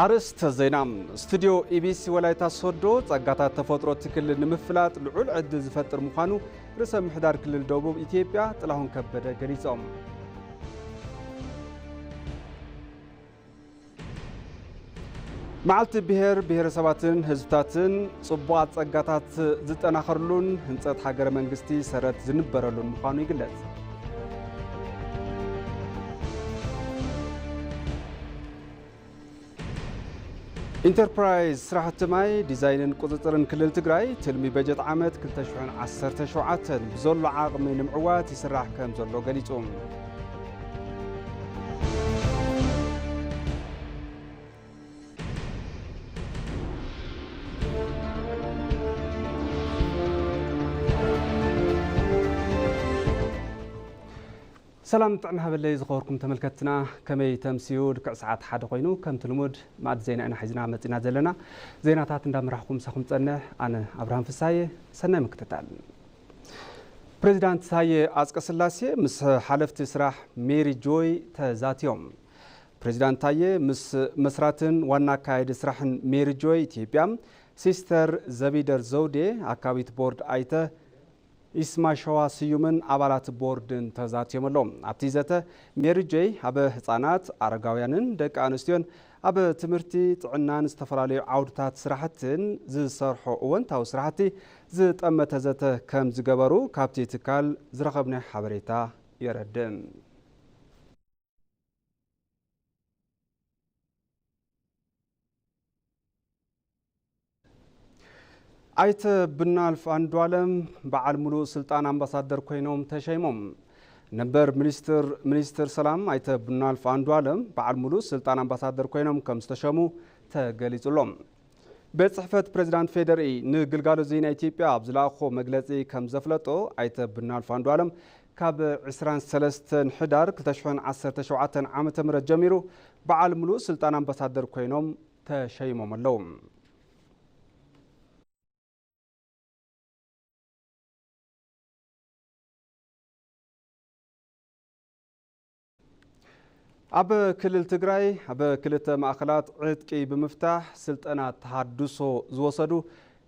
ኣርእስተ ዜና። ስቱድዮ ኢቢሲ ወላይታ ሶዶ ጸጋታት ተፈጥሮ እቲ ክልል ንምፍላጥ ልዑል ዕድል ዝፈጥር ምዃኑ ርእሰ ምሕዳር ክልል ደቡብ ኢትዮጵያ ጥላሁን ከበደ ገሊጾም። መዓልቲ ብሄር ብሄረሰባትን ህዝብታትን ጽቡቓት ጸጋታት ዝጠናኸርሉን ህንጸት ሃገረ መንግስቲ ሰረት ዝንበረሉን ምዃኑ ይግለጽ። ኢንተርፕራይዝ ስራሕቲ ማይ፣ ዲዛይንን ቁጽጽርን ክልል ትግራይ ትልሚ በጀት ዓመት ክልተ ሽሕን ዓሰርተ ሸውዓተን ብዘሎ ዓቕሚ ንምዕዋት ይስራሕ ከም ዘሎ ገሊጹ። ሰላም ጥዕና ሃበለይ ዝኸበርኩም ተመልከትና፣ ከመይ ተምስዩ? ልክዕ ሰዓት ሓደ ኮይኑ ከምቲ ልሙድ ማዕድ ዜና ኢና ሒዝና መጺና ዘለና። ዜናታት እንዳመራሕኩም ምሳኹም ጸንሕ ኣነ ኣብርሃም ፍሳየ። ሰናይ ምክትታል። ፕሬዚዳንት ታየ ኣጽቀስላሴ ምስ ሓለፍቲ ስራሕ ሜሪ ጆይ ተዛትዮም። ፕሬዚዳንት ታየ ምስ መስራትን ዋና ኣካያዲ ስራሕን ሜሪ ጆይ ኢትዮጵያ ሲስተር ዘቢደር ዘውዴ፣ ኣካቢት ቦርድ ኣይተ ኢስማሸዋ ስዩምን ኣባላት ቦርድን ተዛትዮም ኣለዉ። ኣብቲ ዘተ ሜሪ ጆይ ኣብ ህጻናት፣ ኣረጋውያንን ደቂ ኣንስትዮን ኣብ ትምህርቲ፣ ጥዕናን ዝተፈላለዩ ዓውድታት ስራሕትን ዝሰርሖ እወንታዊ ስራሕቲ ዝጠመተ ዘተ ከም ዝገበሩ ካብቲ ትካል ዝረኸብናዮ ሓበሬታ የረድእ። ኣይተ ብናልፍ ኣንዱዓለም በዓል ሙሉእ ስልጣን ኣምባሳደር ኮይኖም ተሸይሞም። ነበር ሚኒስትር፣ ሚኒስትር ሰላም ኣይተ ብናልፍ ኣንዱዓለም በዓል ሙሉእ ስልጣን ኣምባሳደር ኮይኖም ከም ዝተሸሙ ተገሊጹ ኣሎ። ቤት ጽሕፈት ፕሬዚዳንት ፌዴሪኢ ንግልጋሎት ዜና ኢትዮጵያ ኣብ ዝለኣኾ መግለጺ ከም ዘፍለጦ፣ ኣይተ ብናልፍ ኣንዱዓለም ካብ ዕስራን ሰለስተን ሕዳር ክልተ ሽሕን ዓሰርተ ሸውዓተን ዓመተ ምህረት ጀሚሩ በዓል ሙሉእ ስልጣን ኣምባሳደር ኮይኖም ተሸይሞም ኣለዉ። ኣብ ክልል ትግራይ ኣብ ክልተ ማእኸላት ዕጥቂ ብምፍታሕ ስልጠና ተሃድሶ ዝወሰዱ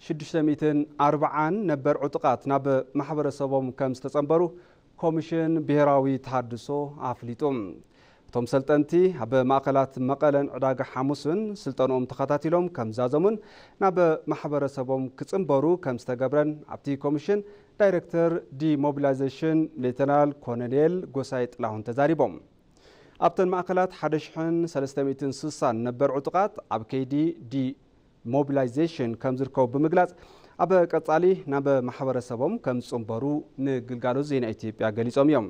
ሽዱሽተ ሚእትን ኣርባዓን ነበር ዕጡቓት ናብ ማሕበረሰቦም ከም ዝተጸንበሩ ኮሚሽን ብሄራዊ ተሃድሶ ኣፍሊጡ። እቶም ሰልጠንቲ ኣብ ማእኸላት መቐለን ዕዳጋ ሓሙስን ስልጠንኦም ተኸታቲሎም ከም ዝዛዘሙን ናብ ማሕበረሰቦም ክጽንበሩ ከም ዝተገብረን ኣብቲ ኮሚሽን ዳይሬክተር ዲሞቢላይዜሽን ሌተናል ኮሎኔል ጎሳይ ጥላሁን ተዛሪቦም። ኣብተን ማእኸላት ሓደ ሽሕን ሰለስተ ሚእትን ስሳን ነበር ዕጡቓት ኣብ ከይዲ ዲሞቢላይዜሽን ከም ዝርከቡ ብምግላጽ፣ ኣብ ቀጻሊ ናብ ማሕበረሰቦም ከም ዝጽንበሩ ንግልጋሎት ዜና ኢትዮጵያ ገሊጾም እዮም።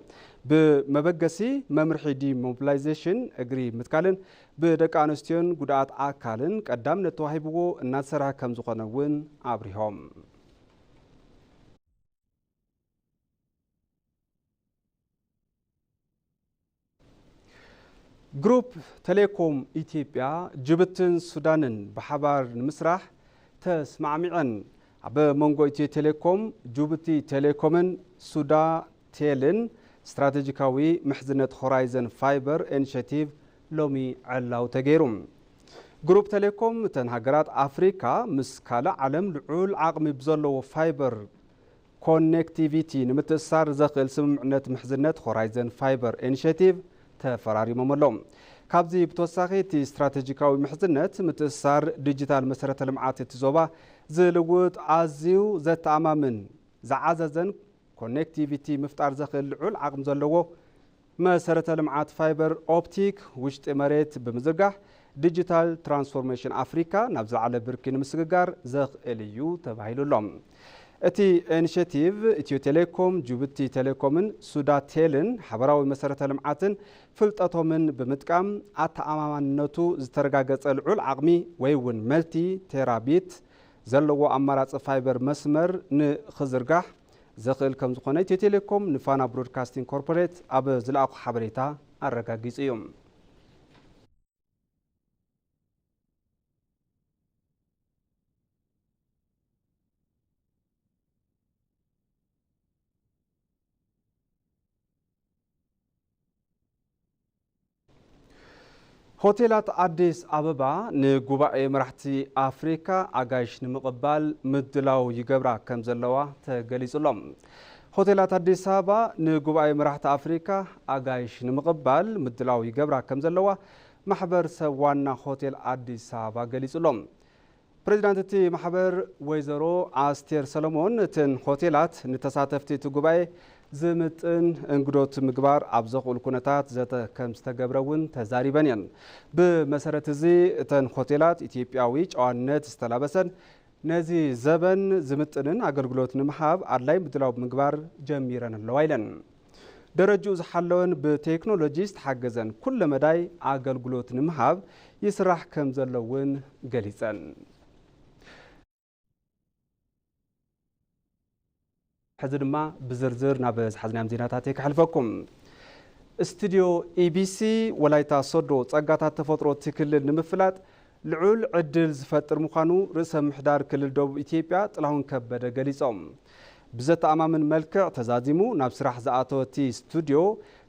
ብመበገሲ መምርሒ ዲሞቢላይዜሽን እግሪ ምትካልን ብደቂ ኣንስትዮን ጉድኣት ኣካልን ቀዳምነት ተዋሂብዎ እናተሰርሐ ከም ዝኾነ እውን ኣብሪሆም። ግሩፕ ቴሌኮም ኢትዮጵያ ጅቡትን ሱዳንን ብሓባር ንምስራሕ ተስማዕሚዐን። ኣብ መንጎ ኢትዮ ቴሌኮም፣ ጅቡቲ ቴሌኮምን ሱዳ ቴልን ስትራቴጂካዊ ምሕዝነት ሆራይዘን ፋይበር ኢኒሼቲቭ ሎሚ ዕላው ተገይሩ። ግሩፕ ቴሌኮም እተን ሃገራት ኣፍሪካ ምስ ካልእ ዓለም ልዑል ዓቕሚ ብዘለዎ ፋይበር ኮኔክቲቪቲ ንምትእስሳር ዘኽእል ስምምዕነት ምሕዝነት ሆራይዘን ፋይበር ኢኒሼቲቭ ተፈራሪሞም ኣለዉ። ካብዚ ብተወሳኺ፣ እቲ ስትራቴጂካዊ ምሕዝነት ምትእስሳር ዲጂታል መሰረተ ልምዓት እቲ ዞባ ዝልውጥ ኣዝዩ ዘተኣማምን ዝዓዘዘን ኮኔክቲቪቲ ምፍጣር ዘኽእል ልዑል ዓቕሚ ዘለዎ መሰረተ ልምዓት ፋይበር ኦፕቲክ ውሽጢ መሬት ብምዝርጋሕ፣ ዲጂታል ትራንስፎርሜሽን ኣፍሪካ ናብ ዝለዓለ ብርኪ ንምስግጋር ዘኽእል እዩ ተባሂሉ ኣሎ። እቲ ኢኒሼቲቭ፣ ኢትዮ ቴሌኮም፣ ጅቡቲ ቴሌኮምን ሱዳቴልን ሓበራዊ መሰረተ ልምዓትን ፍልጠቶምን ብምጥቃም፣ ኣተኣማማንነቱ ዝተረጋገጸ ልዑል ዓቕሚ ወይ እውን መልቲ ቴራቢት ዘለዎ ኣማራጺ ፋይበር መስመር ንኽዝርጋሕ ዘኽእል ከም ዝኾነ ኢትዮ ቴሌኮም ንፋና ብሮድካስቲንግ ኮርፖሬት ኣብ ዝለኣኾ ሓበሬታ ኣረጋጊጹ እዩ። ሆቴላት ኣዲስ ኣበባ ንጉባኤ መራሕቲ ኣፍሪካ ኣጋይሽ ንምቕባል ምድላው ይገብራ ከም ዘለዋ ተገሊጹ ኣሎ። ሆቴላት ኣዲስ ኣበባ ንጉባኤ መራሕቲ ኣፍሪካ ኣጋይሽ ንምቕባል ምድላው ይገብራ ከም ዘለዋ ማሕበር ሰብ ዋና ሆቴል ኣዲስ ኣበባ ገሊጹ ኣሎ። ፕሬዚዳንት እቲ ማሕበር ወይዘሮ ኣስቴር ሰለሞን፣ እተን ሆቴላት ንተሳተፍቲ እቲ ጉባኤ ዝምጥን እንግዶት ምግባር ኣብ ዘኽእሉ ኩነታት ዘተ ከም ዝተገብረ እውን ተዛሪበን እየን። ብመሰረት እዚ እተን ሆቴላት ኢትዮጵያዊ ጨዋነት ዝተላበሰን ነዚ ዘበን ዝምጥንን ኣገልግሎት ንምሃብ ኣድላይ ምድላው ምግባር ጀሚረን ኣለዋ ኢለን። ደረጅኡ ዝሓለወን ብቴክኖሎጂ ዝተሓገዘን ኩለ መዳይ ኣገልግሎት ንምሃብ ይስራሕ ከም ዘሎ እውን ገሊጸን። ሕዚ ድማ ብዝርዝር ናብ ዝሓዝናዮም ዜናታት እየ ከሕልፈኩም። ስቱዲዮ ኢቢሲ ወላይታ ሶዶ ጸጋታት ተፈጥሮ እቲ ክልል ንምፍላጥ ልዑል ዕድል ዝፈጥር ምዃኑ ርእሰ ምሕዳር ክልል ደቡብ ኢትዮጵያ ጥላሁን ከበደ ገሊጾም። ብዘተኣማምን መልክዕ ተዛዚሙ ናብ ስራሕ ዝኣተወ እቲ ስቱዲዮ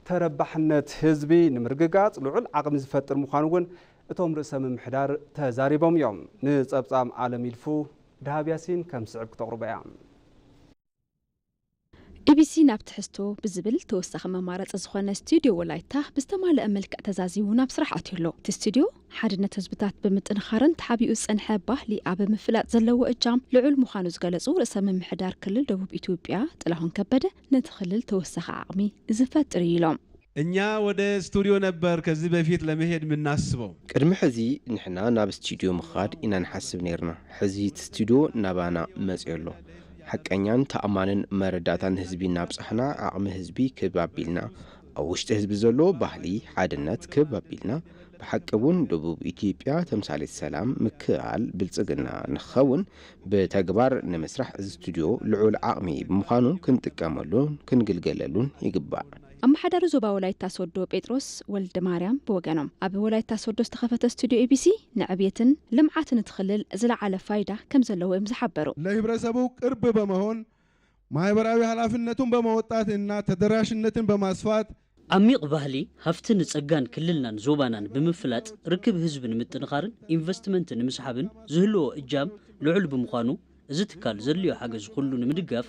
ተረባሕነት ህዝቢ ንምርግጋጽ ልዑል ዓቕሚ ዝፈጥር ምዃኑ እውን እቶም ርእሰ ምምሕዳር ተዛሪቦም እዮም። ንጸብጻብ ኣለም ይልፉ ደሃብ ያሲን ከም ስዕብ ክተቕርቦ እያ። ኢቢሲ ናብ ትሕዝቶ ብዝብል ተወሳኺ መማረፂ ዝኾነ ስቱዲዮ ወላይታ ብዝተማለአ መልክዕ ተዛዚሙ ናብ ስራሕ ኣትዩ ኣሎ። እቲ ስቱዲዮ ሓድነት ህዝብታት ብምጥንኻርን ተሓቢኡ ዝፀንሐ ባህሊ ኣብ ምፍላጥ ዘለዎ እጃም ልዑል ምዃኑ ዝገለፁ ርእሰ ምምሕዳር ክልል ደቡብ ኢትዮጵያ ጥላሁን ከበደ ነቲ ክልል ተወሳኺ ዓቕሚ ዝፈጥር እዩ ኢሎም። እኛ ወደ ስቱዲዮ ነበር ከዚህ በፊት ለመሄድ የምናስበው። ቅድሚ ሕዚ ንሕና ናብ ስቱዲዮ ምኻድ ኢና ንሓስብ ነይርና። ሕዚ እቲ ስቱዲዮ ናባና መጺኡ ኣሎ። ሓቀኛን ተኣማንን መረዳእታ ንህዝቢ እናብጻሕና፣ ዓቕሚ ህዝቢ ክብ ኣቢልና፣ ኣብ ውሽጢ ህዝቢ ዘሎ ባህሊ ሓድነት ክብ ኣቢልና፣ ብሓቂ እውን ደቡብ ኢትዮጵያ ተምሳሌት ሰላም፣ ምክእኣል፣ ብልጽግና ንኽኸውን ብተግባር ንምስራሕ እዚ ስቱዲዮ ልዑል ዓቕሚ ብምዃኑ ክንጥቀመሉን ክንግልገለሉን ይግባእ። ኣመሓዳሪ ዞባ ወላይታ ሶዶ ጴጥሮስ ወልደ ማርያም ብወገኖም፣ ኣብ ወላይታ ሶዶ ዝተኸፈተ ስቱዲዮ ኢቢሲ ንዕብየትን ልምዓትን እቲ ክልል ዝለዓለ ፋይዳ ከም ዘለዎ እዮም ዝሓበሩ። ለህብረተሰቡ ቅርብ በመሆን ማህበራዊ ኃላፊነቱን በመወጣት እና ተደራሽነትን በማስፋት ዓሚቕ ባህሊ፣ ሃፍትን ጸጋን ክልልናን ዞባናን ብምፍላጥ ርክብ ህዝቢ ንምጥንኻርን ኢንቨስትመንት ንምስሓብን ዝህልዎ እጃም ልዑል ብምዃኑ፣ እዚ ትካል ዘድልዮ ሓገዝ ኩሉ ንምድጋፍ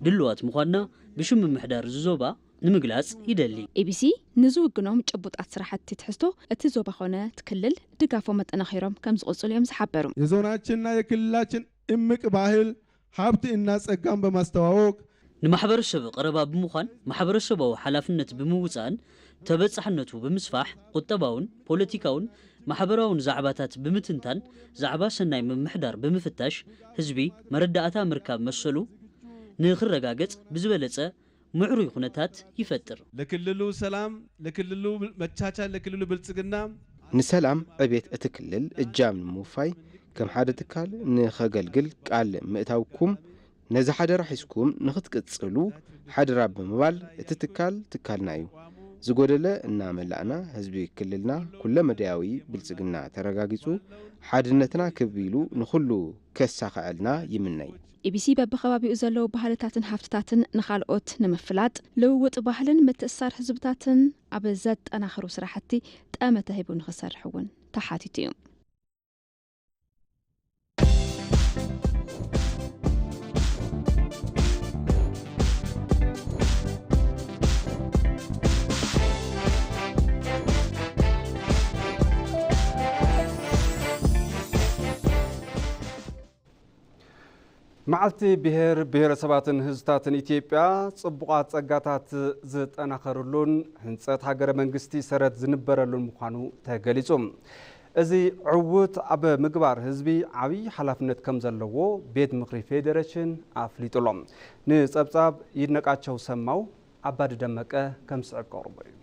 ድልዋት ምዃንና ብሽም ምምሕዳር እዚ ዞባ ንምግላጽ ይደሊ። ኢቢሲ ንዝውግኖም ጭቡጣት ስራሕቲ ትሕዝቶ እቲ ዞባ ኾነ እቲ ክልል ድጋፎም ኣጠናኺሮም ከም ዝቕጽሉ እዮም ዝሓበሩ። የዞናችንና የክልላችን እምቅ ባህል ሀብት እና ጸጋን በማስተዋወቅ ንማሕበረሰብ ቀረባ ብምዃን ማሕበረሰባዊ ሓላፍነት ብምውጻእን ተበጻሕነቱ ብምስፋሕ ቁጠባውን ፖለቲካውን ማሕበራውን ዛዕባታት ብምትንታን ዛዕባ ሰናይ ምምሕዳር ብምፍታሽ ህዝቢ መረዳእታ ምርካብ መሰሉ ንኽረጋገጽ ብዝበለጸ ምዕሩይ ኩነታት ይፈጥር። ለክልሉ ሰላም፣ ለክልሉ መቻቻል፣ ለክልሉ ብልጽግና። ንሰላም ዕቤት እቲ ክልል እጃም ንምውፋይ ከም ሓደ ትካል ንኸገልግል ቃል ምእታውኩም ነዚ ሓደራ ሒዝኩም ንኽትቅጽሉ ሓደራ ብምባል እቲ ትካል ትካልና እዩ። ዝጎደለ እናመላእና ህዝቢ ክልልና ኩለመዳያዊ ብልጽግና ተረጋጊጹ ሓድነትና ክብ ኢሉ ንኹሉ ከሳኽዐልና ይምነይ። ኢቢሲ በብኸባቢኡ ዘለዉ ባህልታትን ሃፍትታትን ንኻልኦት ንምፍላጥ ልውውጥ ባህልን ምትእስሳር ህዝብታትን ኣብ ዘጠናኽሩ ስራሕቲ ጠመተ ሂቡ ንኽሰርሕ እውን ተሓቲቱ እዩ። መዓልቲ ብሄር ብሄረሰባትን ህዝብታትን ኢትዮጵያ ጽቡቓት ጸጋታት ዝጠናኸርሉን ህንጸት ሃገረ መንግስቲ ሰረት ዝንበረሉን ምዃኑ ተገሊጹ። እዚ ዕውት ኣብ ምግባር ህዝቢ ዓብዪ ሓላፍነት ከም ዘለዎ ቤት ምኽሪ ፌዴሬሽን ኣፍሊጡ ኣሎ። ንጸብጻብ ይድነቃቸው ሰማው ኣባዲ ደመቀ ከም ዝስዕብ ከቕርቦ እዩ።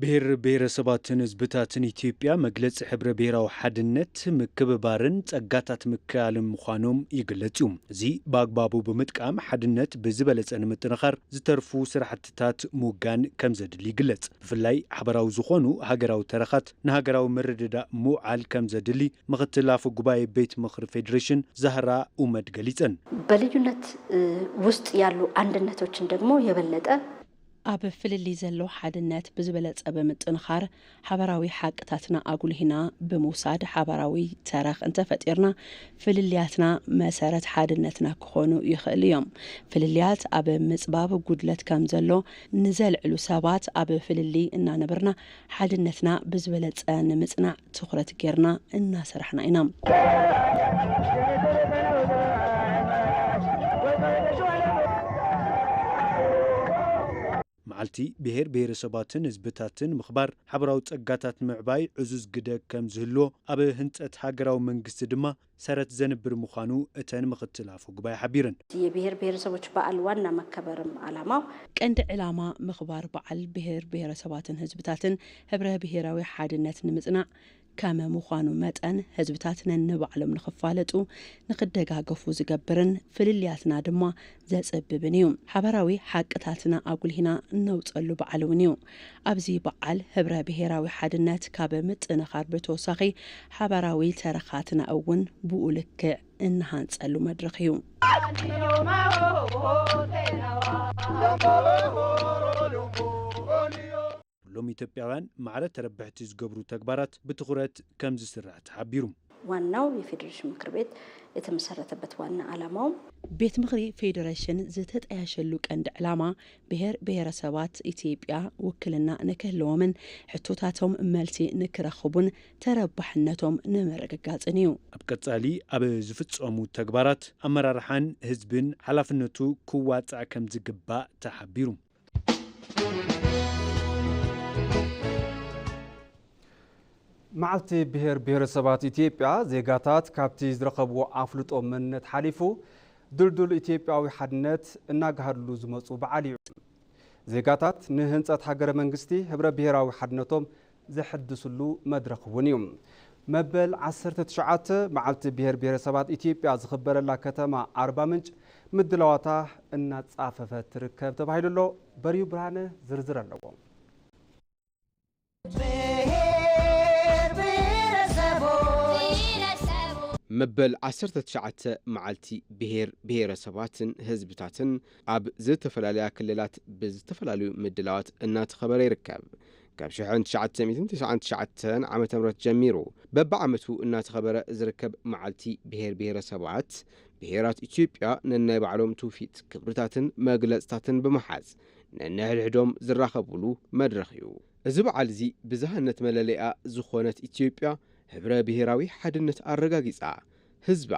ብሔር ብሔረሰባትን ህዝብታትን ኢትዮጵያ መግለፂ ሕብረ ብሔራዊ ሓድነት፣ ምክብባርን ፀጋታት ምክያልን ምዃኖም ይግለጽ እዩ። እዚ ብኣግባቡ ብምጥቃም ሓድነት ብዝበለፀ ንምጥንኻር ዝተርፉ ስራሕትታት ምውጋን ከም ዘድሊ ይግለጽ። ብፍላይ ሓበራዊ ዝኾኑ ሃገራዊ ተረኻት ንሃገራዊ ምርድዳእ ምውዓል ከም ዘድሊ ምኽትል ኣፈ ጉባኤ ቤት ምኽሪ ፌዴሬሽን ዛህራ ኡመድ ገሊጸን። በልዩነት ውስጥ ያሉ አንድነቶችን ደግሞ የበለጠ ኣብ ፍልልይ ዘሎ ሓድነት ብዝበለጸ ብምጥንኻር ሓበራዊ ሓቅታትና ኣጉሊህና ብምውሳድ ሓበራዊ ተረኽ እንተፈጢርና ፍልልያትና መሰረት ሓድነትና ክኾኑ ይኽእሉ እዮም። ፍልልያት ኣብ ምጽባብ ጉድለት ከም ዘሎ ንዘልዕሉ ሰባት ኣብ ፍልልይ እናነበርና ሓድነትና ብዝበለጸ ንምጽናዕ ትኹረት ጌርና እናሰራሕና ኢና። መዓልቲ ብሔር ብሔረሰባትን ህዝብታትን ምኽባር ሓበራዊ ጸጋታት ምዕባይ ዕዙዝ ግደ ከም ዝህልዎ ኣብ ህንጸት ሃገራዊ መንግስቲ ድማ ሰረት ዘንብር ምዃኑ እተን ምኽትል ኣፈ ጉባኤ ሓቢረን። የብሔር ብሔረሰቦች በዓል ዋና መከበርም ዓላማው ቀንዲ ዕላማ ምኽባር በዓል ብሔር ብሔረሰባትን ህዝብታትን ህብረ ብሔራዊ ሓድነት ንምጽናዕ ከም ምዃኑ መጠን ህዝብታት ነንባዕሎም ንኽፋለጡ ንኽደጋገፉ ዝገብርን ፍልልያትና ድማ ዘጽብብን እዩ። ሓበራዊ ሓቅታትና ኣጉልሂና እነውጸሉ በዓል እውን እዩ። ኣብዚ በዓል ህብረ ብሔራዊ ሓድነት ካብ ምጥንኻር ብተወሳኺ ሓበራዊ ተረኻትና እውን ብኡ ልክዕ እንሃንጸሉ መድረኽ እዩ። ኩሎም ኢትዮጵያውያን ማዕረ ተረብሕቲ ዝገብሩ ተግባራት ብትኹረት ከም ዝስራሕ ተሓቢሩ። ዋናው የፌዴሬሽን ምክር ቤት የተመሰረተበት ዋና ዓላማውም ቤት ምኽሪ ፌዴሬሽን ዝተጠያሸሉ ቀንዲ ዕላማ ብሔር ብሔረሰባት ኢትዮጵያ ውክልና ንክህልዎምን ሕቶታቶም መልሲ ንክረኽቡን ተረባሕነቶም ንምርግጋፅን እዩ። ኣብ ቀጻሊ ኣብ ዝፍጸሙ ተግባራት ኣመራርሓን ህዝብን ሓላፍነቱ ክዋጻእ ከም ዝግባእ ተሓቢሩ። መዓልቲ ብሔር ብሔረሰባት ኢትዮጵያ ዜጋታት ካብቲ ዝረኸብዎ ኣፍልጦ መንነት ሓሊፉ ድልዱል ኢትዮጵያዊ ሓድነት እናጋሃድሉ ዝመፁ በዓል እዩ። ዜጋታት ንህንፀት ሃገረ መንግስቲ ህብረ ብሔራዊ ሓድነቶም ዘሐድስሉ መድረኽ እውን እዩ። መበል ዓሰርተ ትሽዓተ መዓልቲ ብሔር ብሔረሰባት ኢትዮጵያ ዝኽበረላ ከተማ ኣርባ ምንጭ ምድላዋታ እናጻፈፈት ትርከብ ተባሂሉ ኣሎ። በርዩ ብርሃነ ዝርዝር ኣለዎ። መበል ዓሰርተ ትሽዓተ መዓልቲ ብሔር ብሔረሰባትን ህዝብታትን ኣብ ዝተፈላለያ ክልላት ብዝተፈላለዩ ምድላዋት እናተኸበረ ይርከብ። ካብ ሽሕን ትሽዓተ ሚእትን ተስዓን ትሽዓተን ዓመተ ምህረት ጀሚሩ በብዓመቱ እናተኸበረ ዝርከብ መዓልቲ ብሔር ብሔረሰባት ብሔራት ኢትዮጵያ ነናይ ባዕሎም ትውፊት ክብርታትን መግለፅታትን ብምሓዝ ነንሕድሕዶም ዝራኸብሉ መድረኽ እዩ። እዚ በዓል እዚ ብዝሃነት መለለይኣ ዝኾነት ኢትዮጵያ ህብረ ብሔራዊ ሓድነት ኣረጋጊፃ ህዝባ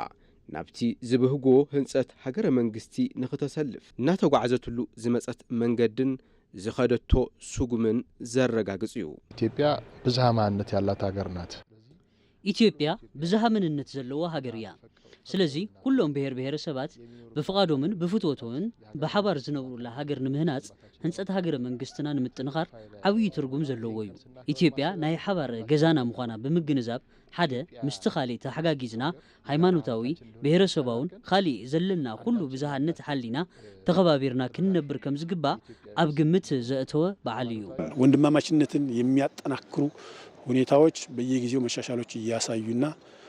ናብቲ ዝብህጎ ህንፀት ሃገረ መንግስቲ ንኽተሰልፍ እናተጓዕዘትሉ ዝመፀት መንገድን ዝኸደቶ ስጉምን ዘረጋግፅ እዩ። ኢትዮጵያ ብዝሃ ማንነት ያላት ሀገር ናት። ኢትዮጵያ ብዝሃ መንነት ዘለዋ ሃገር እያ። ስለዚ ኩሎም ብሔር ብሔረሰባት ብፍቓዶምን ብፍትወቶምን ብሓባር ዝነብሩላ ሃገር ንምህናፅ ህንፀት ሃገረ መንግስትና ንምጥንኻር ዓብዪ ትርጉም ዘለዎ እዩ። ኢትዮጵያ ናይ ሓባር ገዛና ምዃና ብምግንዛብ ሓደ ምስቲ ካሊእ ተሓጋጊዝና ሃይማኖታዊ፣ ብሔረሰባውን ካሊእ ዘለና ኩሉ ብዝሃነት ሓሊና ተኸባቢርና ክንነብር ከም ዝግባእ ኣብ ግምት ዘእተወ በዓል እዩ። ወንድማማችነትን የሚያጠናክሩ ሁኔታዎች በየጊዜው መሻሻሎች እያሳዩና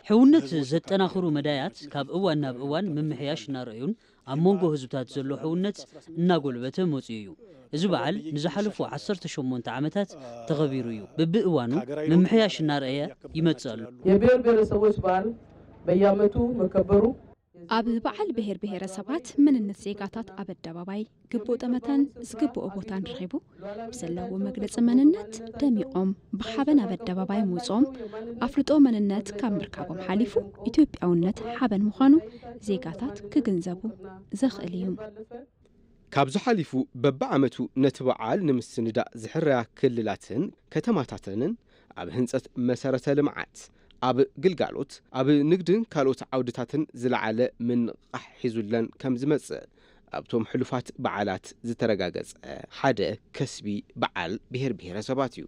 ሕውነት ዘጠናኽሩ መዳያት ካብ እዋን ናብ እዋን ምምሕያሽ እናረእዩን ኣብ መንጎ ህዝብታት ዘሎ ሕውነት እናጎልበተ መፅኡ እዩ። እዚ በዓል ንዝሓለፉ ዓሰርተ ሸሞንተ ዓመታት ተኸቢሩ እዩ። ብብእዋኑ ምምሕያሽ እናረእየ ይመፅእ ኣሎ። የብሔር ብሔረሰቦች በዓል በየዓመቱ መከበሩ ኣብ በዓል ብሔር ብሔረሰባት መንነት ዜጋታት ኣብ ኣደባባይ ግቡእ ጠመተን ዝግብኦ ቦታን ረኺቡ ብዘለዎ መግለፂ መንነት ደሚቖም ብሓበን ኣብ ኣደባባይ ምውፅኦም ኣፍልጦ መንነት ካብ ምርካቦም ሓሊፉ ኢትዮጵያውነት ሓበን ምዃኑ ዜጋታት ክግንዘቡ ዘኽእል እዩ። ካብዚ ሓሊፉ በብዓመቱ ነቲ በዓል ንምስንዳእ ዝሕረያ ክልላትን ከተማታተንን ኣብ ህንፀት መሰረተ ልምዓት፣ ኣብ ግልጋሎት፣ ኣብ ንግድን ካልኦት ዓውድታትን ዝለዓለ ምንቕቓሕ ሒዙለን ከም ዝመፅእ ኣብቶም ሕሉፋት በዓላት ዝተረጋገፀ ሓደ ከስቢ በዓል ብሔር ብሔረሰባት እዩ።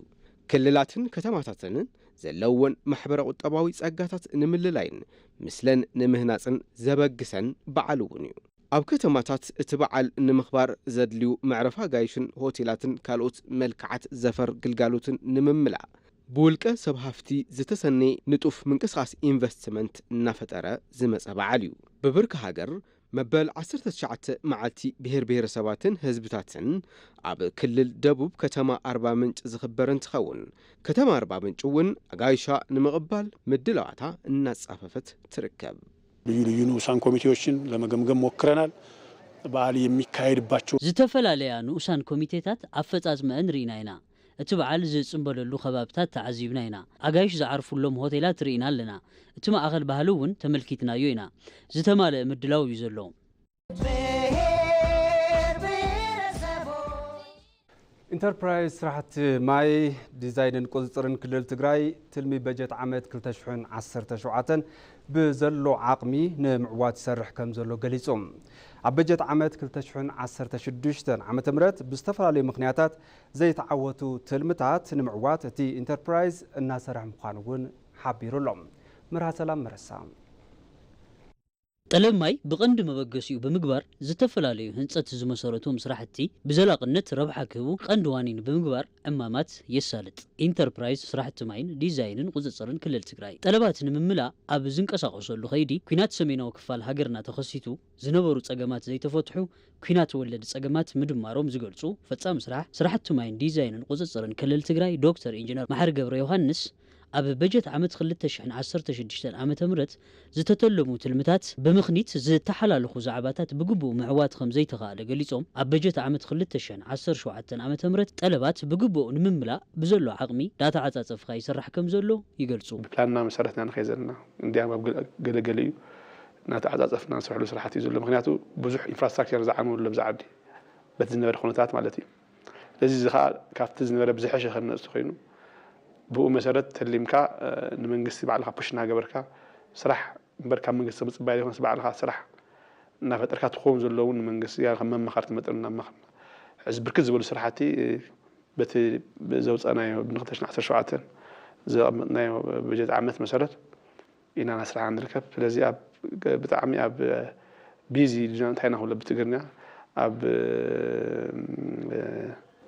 ክልላትን ከተማታትን ዘለወን ማሕበረ ቁጠባዊ ጸጋታት ንምልላይን ምስለን ንምህናጽን ዘበግሰን በዓል እውን እዩ። ኣብ ከተማታት እቲ በዓል ንምኽባር ዘድልዩ መዕረፊ ኣጋይሽን ሆቴላትን ካልኦት መልክዓት ዘፈር ግልጋሎትን ንምምላእ ብውልቀ ሰብ ሃፍቲ ዝተሰነየ ንጡፍ ምንቅስቃስ ኢንቨስትመንት እናፈጠረ ዝመጸ በዓል እዩ። ብብርኪ ሃገር መበል ዓሰርተ ትሽዓተ መዓልቲ ብሔር ብሔረሰባትን ህዝብታትን ኣብ ክልል ደቡብ ከተማ ኣርባ ምንጭ ዝኽበር እንትኸውን፣ ከተማ ኣርባ ምንጭ እውን ኣጋይሻ ንምቕባል ምድላዋታ እናጻፈፈት ትርከብ። ልዩ ልዩ ንኡሳን ኮሚቴዎችን ለመገምገም ሞክረናል። በዓል የሚካሄድባቸው ዝተፈላለያ ንኡሳን ኮሚቴታት ኣፈጻጽመአን ርኢና ኢና። እቲ በዓል ዝጽንበለሉ ከባብታት ተዓዚብና ኢና። ኣጋይሽ ዝዓርፉሎም ሆቴላት ርኢና ኣለና። እቲ ማእኸል ባህሊ እውን ተመልኪትናዮ ኢና። ዝተማልአ ምድላው እዩ ዘሎ። ኢንተርፕራይዝ ስራሕቲ ማይ፣ ዲዛይንን ቁፅፅርን ክልል ትግራይ ትልሚ በጀት ዓመት ክልተ ሽሕን ዓሰርተ ሸውዓተን ብዘሎ ዓቕሚ ንምዕዋት ይሰርሕ ከም ዘሎ ገሊጹ። ኣብ በጀት ዓመት ክልተ ሽሕን ዓሰርተ ሽዱሽተን ዓመተ ምህረት ብዝተፈላለዩ ምኽንያታት ዘይተዓወቱ ትልምታት ንምዕዋት እቲ ኢንተርፕራይዝ እናሰርሐ ምዃኑ እውን ሓቢሩ ኣሎ። መርሃ ሰላም መረሳ። ጠለብ ማይ ብቐንዲ መበገሲኡ ብምግባር ዝተፈላለዩ ህንፀት ዝመሰረቶም ስራሕቲ ብዘላቕነት ረብሓ ክህቡ ቀንዲ ዋኒን ብምግባር ዕማማት የሳልጥ። ኢንተርፕራይዝ ስራሕቲ ማይን ዲዛይንን ቁፅፅርን ክልል ትግራይ ጠለባት ንምምላእ ኣብ ዝንቀሳቐሰሉ ከይዲ ኲናት ሰሜናዊ ክፋል ሃገርና ተኸሲቱ ዝነበሩ ፀገማት ዘይተፈትሑ ኲናት ወለድ ፀገማት ምድማሮም ዝገልፁ ፈፃሚ ስራሕ ስራሕቲ ማይን ዲዛይንን ቁፅፅርን ክልል ትግራይ ዶክተር ኢንጂነር መሓሪ ገብረ ዮሃንስ ኣብ በጀት ዓመት ክልተ ሽሕን ዓሰርተ ሽዱሽተን ዓመተ ምህረት ዝተተለሙ ትልምታት ብምኽኒት ዝተሓላለኹ ዛዕባታት ብግቡእ ምዕዋት ከም ዘይተኻእለ ገሊጾም፣ ኣብ በጀት ዓመት ክልተ ሽሕን ዓሰርተ ሸውዓተን ዓመተ ምህረት ጠለባት ብግቡእ ንምምላእ ብዘሎ ዓቕሚ ዳተዓጻጸፍካ ይስራሕ ከም ዘሎ ይገልጹ። ብፕላንና መሰረት ኢና ንኸይድ ዘለና። እንዲያም ኣብ ገለ- ገለገለ እዩ እናተዓጻጸፍና ንሰርሐሉ ስራሕቲ እዩ ዘሎ። ምኽንያቱ ብዙሕ ኢንፍራስትራክቸር ዝዓነወሉ ኣብዚ ዓዲ በቲ ዝነበረ ኩነታት ማለት እዩ። ስለዚ እዚ ኸዓ ካብቲ ዝነበረ ብዝሐሸ ከነእቱ ኮይኑ ብኡ መሰረት ተሊምካ ንመንግስቲ ባዕልኻ ፑሽ እናገበርካ ስራሕ እምበር ካብ መንግስቲ ምፅባይ ዘይኮነስ ባዕልኻ ስራሕ እናፈጠርካ ትኸውን ዘለውን ንመንግስቲ ከም መመኻርቲ መጠን እናመኻርና ሕዚ ብርክት ዝበሉ ስራሕቲ በቲ ዘውፀእናዮ ብ ክልተ ሽሕን ዓሰርተ ሸውዓተን ዘቐመጥናዮ በጀት ዓመት መሰረት ኢና እናስራሕና ንርከብ። ስለዚ ኣብ ብጣዕሚ ኣብ ቢዚ ድና እንታይ ኢና ክብሎ ብትግርኛ ኣብ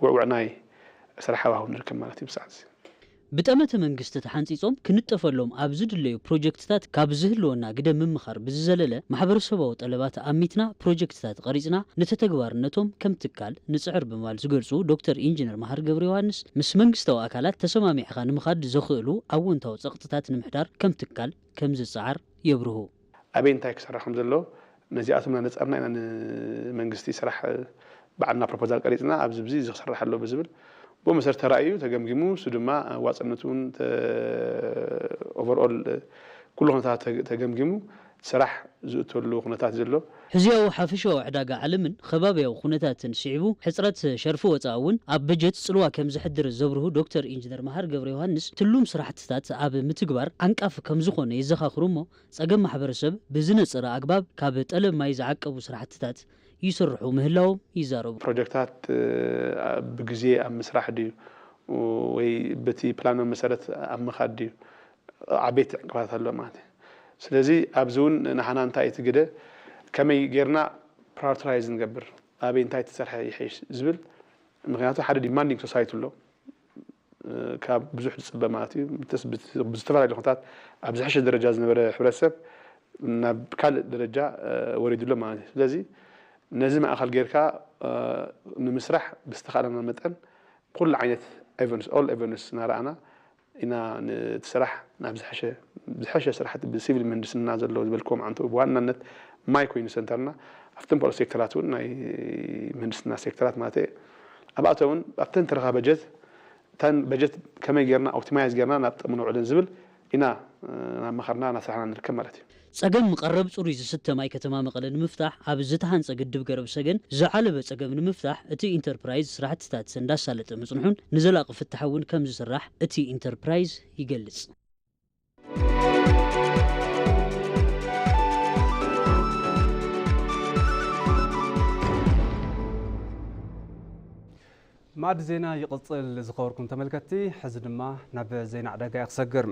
ውዕውዕ ናይ ስራሕ ሃዋህው ንርከብ ማለት እዩ ብሰዓት እዚ። ብጠመተ መንግስቲ ተሓንፂፆም ክንጠፈሎም ኣብ ዝድለዩ ፕሮጀክትታት ካብ ዝህልወና ግደ ምምኻር ብዝዘለለ ማሕበረሰባዊ ጠለባት ኣሚትና ፕሮጀክትታት ቀሪፅና ንተተግባርነቶም ከም ትካል ንፅዕር ብምባል ዝገልፁ ዶክተር ኢንጂነር መሃር ገብረ ዮሃንስ ምስ መንግስታዊ ኣካላት ተሰማሚዕኻ ንምኻድ ዘኽእሉ ኣወንታዊ ፀቕጥታት ንምሕዳር ከም ትካል ከም ዝፀዓር የብርሁ። ኣበይ እንታይ ክሰራ ከም ዘሎ ነዚኣቶም እናነፀርና ኢና ንመንግስቲ ስራሕ ባዕልና ፕሮፖዛል ቀሪፅና ኣብዚ ብዚ እዚ ክሰርሕ ኣለዎ ብዝብል ብኡ መሰረት ተራእዩ ተገምጊሙ እሱ ድማ ኣዋፅነቱ እውን ኦቨርኦል ኩሉ ኩነታት ተገምጊሙ ስራሕ ዝእተሉ ኩነታት ዘሎ። ሕዝያዊ ሓፈሻዊ ዕዳጋ ዓለምን ከባብያዊ ኩነታትን ስዒቡ ሕፅረት ሸርፊ ወፃኢ እውን ኣብ በጀት ፅልዋ ከም ዝሕድር ዘብርሁ ዶክተር ኢንጂነር መሃር ገብረ ዮሃንስ ትሉም ስራሕትታት ኣብ ምትግባር ዓንቃፊ ከም ዝኾነ የዘኻኽሩ እሞ ፀገም ማሕበረሰብ ብዝነፀረ ኣግባብ ካብ ጠለብ ማይ ዝዓቀቡ ስራሕትታት ይስርሑ ምህላዎም ይዛረቡ። ፕሮጀክታት ብግዜ ኣብ ምስራሕ ድዩ ወይ በቲ ፕላን መሰረት ኣብ ምኻድ ድዩ ዓበይቲ ዕንቅፋታት ኣሎ ማለት እዩ። ስለዚ ኣብዚ እውን ንሓና እንታይ እቲ ግደ ከመይ ጌርና ፕራዮሪታይዝ ንገብር ኣበይ እንታይ ተሰርሐ ይሐይሽ ዝብል ምክንያቱ ሓደ ዲማንዲንግ ሶሳይቲ ኣሎ ካብ ብዙሕ ዝፅበ ማለት እዩ ብዝተፈላለዩ ኩነታት ኣብ ዝሐሸ ደረጃ ዝነበረ ሕብረተሰብ ናብ ካልእ ደረጃ ወሪዱ ኣሎ ማለት እዩ። ስለዚ ነዚ ማእኸል ጌርካ ንምስራሕ ብዝተኻእለና መጠን ኩሉ ዓይነት ኤቨንስ ኦል ኤቨንስ እናረኣና ኢና ነቲ ስራሕ ናብ ዝሐሸ ዝሐሸ ስራሕቲ ብሲቪል ምህንድስና ዘለዎ ዝበልክዎም ዓንተኡ ብዋናነት ማይ ኮይኑ ሰንተርና ኣብተን ፖሊሲ ሴክተራት እውን ናይ ምህንድስና ሴክተራት ማለት ኣብኣተ እውን ኣብተን ተረኻ በጀት እታን በጀት ከመይ ጌርና ኦፕቲማይዝ ጌርና ናብ ጥቕሚ ነውዕለን ዝብል ኢና እናመኸርና እናሰራሕና ንርከብ ማለት እዩ። ጸገም ቀረብ ጽሩይ ዝስተ ማይ ከተማ መቐለ ንምፍታሕ ኣብ ዝተሃንጸ ግድብ ገረብ ሰገን ዝዓለበ ጸገም ንምፍታሕ እቲ ኢንተርፕራይዝ ስራሕትታት እንዳሳለጠ ምጽንሑን ንዘላቒ ፍታሕ እውን ከም ዝስራሕ እቲ ኢንተርፕራይዝ ይገልጽ። ማዕድ ዜና ይቕጽል። ዝኸበርኩም ተመልከትቲ፣ ሕዚ ድማ ናብ ዜና ዕዳጋ እየ ክሰግር።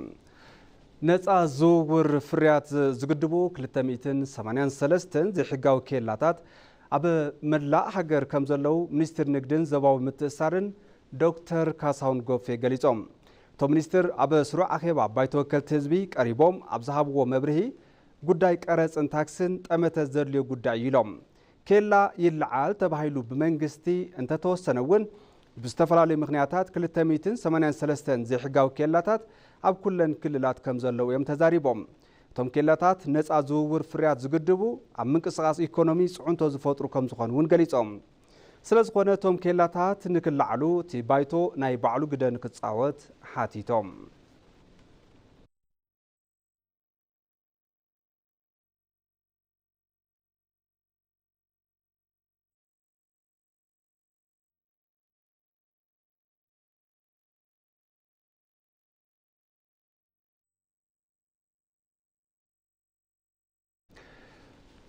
ነጻ ዝውውር ፍርያት ዝግድቡ ክልተ ሚእትን ሰማንያን ሰለስተን ዘይሕጋዊ ኬላታት ኣብ መላእ ሃገር ከም ዘለዉ ሚኒስትር ንግድን ዞባዊ ምትእስሳርን ዶክተር ካሳሁን ጎፌ ገሊጾም። እቶም ሚኒስትር ኣብ ስሩዕ ኣኼባ ባይቶ ወከልቲ ህዝቢ ቀሪቦም ኣብ ዝሃብዎ መብርሂ፣ ጉዳይ ቀረጽን ታክስን ጠመተ ዘድልዮ ጉዳይ እዩ ኢሎም። ኬላ ይለዓል ተባሂሉ ብመንግስቲ እንተተወሰነ እውን፣ ብዝተፈላለዩ ምኽንያታት ክልተ ሚእትን ሰማንያን ሰለስተን ዘይሕጋዊ ኬላታት ኣብ ኩለን ክልላት ከም ዘለዉ እዮም ተዛሪቦም። እቶም ኬላታት ነጻ ዝውውር ፍርያት ዝግድቡ፣ ኣብ ምንቅስቓስ ኢኮኖሚ ጽዕንቶ ዝፈጥሩ ከም ዝኾኑ እውን ገሊጾም። ስለ ዝኾነ እቶም ኬላታት ንክለዓሉ እቲ ባይቶ ናይ ባዕሉ ግደ ንክጻወት ሓቲቶም።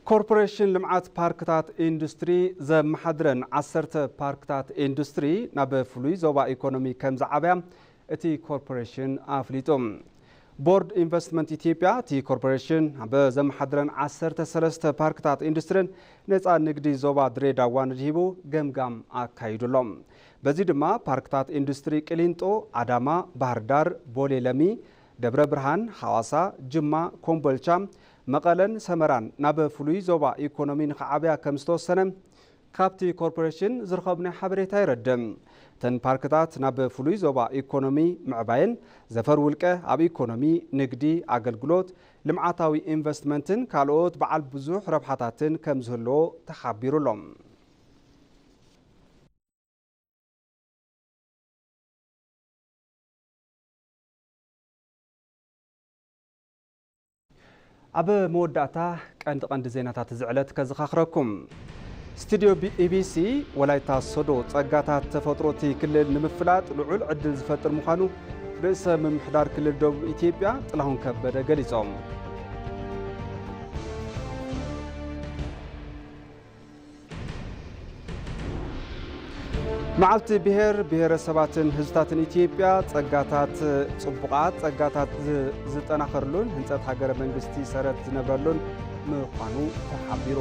ኮርፖሬሽን ልምዓት ፓርክታት ኢንዱስትሪ ዘመሓድረን ዓሰርተ ፓርክታት ኢንዱስትሪ ናብ ፍሉይ ዞባ ኢኮኖሚ ከም ዝዓበያ እቲ ኮርፖሬሽን ኣፍሊጡ። ቦርድ ኢንቨስትመንት ኢትዮጵያ እቲ ኮርፖሬሽን ኣብ ዘመሓድረን ዓሰርተ ሰለስተ ፓርክታት ኢንዱስትሪን ነፃ ንግዲ ዞባ ድሬዳዋን ኣድሂቡ ገምጋም ኣካይዱ ኣሎ። በዚ ድማ ፓርክታት ኢንዱስትሪ ቅሊንጦ፣ ኣዳማ፣ ባህርዳር፣ ቦሌ ለሚ፣ ደብረ ብርሃን፣ ሓዋሳ፣ ጅማ፣ ኮምቦልቻ፣ መቐለን ሰመራን ናብ ፍሉይ ዞባ ኢኮኖሚ ንኽዓብያ ከም ዝተወሰነ ካብቲ ኮርፖሬሽን ዝረኸብናዮ ሓበሬታ የረድእ። እተን ፓርክታት ናብ ፍሉይ ዞባ ኢኮኖሚ ምዕባየን ዘፈር ውልቀ ኣብ ኢኮኖሚ፣ ንግዲ፣ ኣገልግሎት፣ ልምዓታዊ ኢንቨስትመንትን ካልኦት በዓል ብዙሕ ረብሓታትን ከም ዝህልዎ ተሓቢሩ ኣሎ። ኣብ መወዳእታ ቀንዲ ቀንዲ ዜናታት እዚ ዕለት ከዘኻኽረኩም። ስቱድዮ ቢ-፣ ኢቢሲ ወላይታ ሶዶ ጸጋታት ተፈጥሮ እቲ ክልል ንምፍላጥ ልዑል ዕድል ዝፈጥር ምዃኑ ርእሰ ምምሕዳር ክልል ደቡብ ኢትዮጵያ ጥላሁን ከበደ ገሊጾም። መዓልቲ ብሄር ብሄረሰባትን ህዝብታትን ኢትዮጵያ ጸጋታት፣ ጽቡቓት ጸጋታት ዝ-፣ ዝጠናኸርሉን ህንጸት ሃገረ መንግስቲ ሰረት ዝነብረሉን ምዃኑ ተሓቢሩ።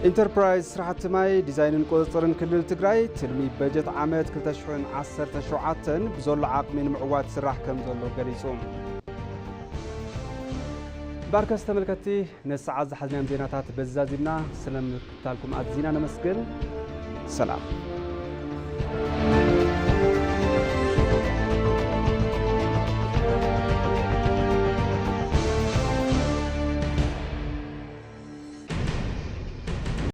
ኢንተርፕራይዝ ስራሕቲ ማይ፣ ዲዛይንን ቁፅፅርን ክልል ትግራይ ትልሚ በጀት ዓመት ክልተ ሽሕን ዓሰርተ ሸውዓተን ብዘሎ ዓቕሚ ንምዕዋት ይስራሕ ከም ዘሎ ገሊፁ። እምበኣርከስ ተመልከትቲ፣ ነዚ ሰዓት ዝሓዝናዮም ዜናታት በዚ ዛዚምና። ስለ ምክትታልኩም ኣዚና ነመስግን። ሰላም።